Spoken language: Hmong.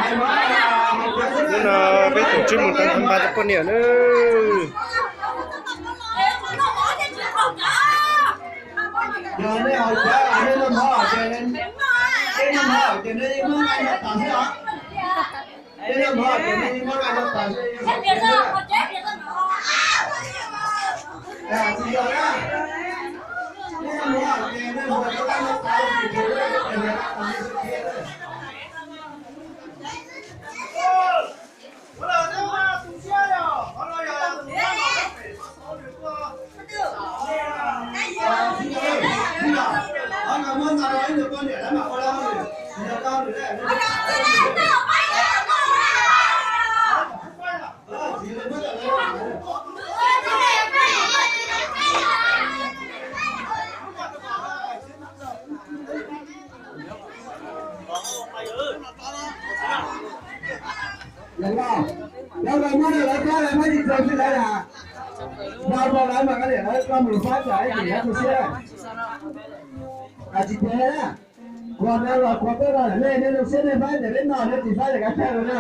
Hnub no peb tus tswb mus teev npa rau poj niam nawb. Yog lawv muab rau lawv pab lawv pab tsis txaus xwb lawv hais, nrog rau lawv mas koj niam lawv koj mus pab tsam ib chim lawv tu siab. Hais tsis ces na, kuv no los kuv peb los lawm nej, nej zoo siab nej pab ces peb noj, nej tsis pab ces kav tsij los na.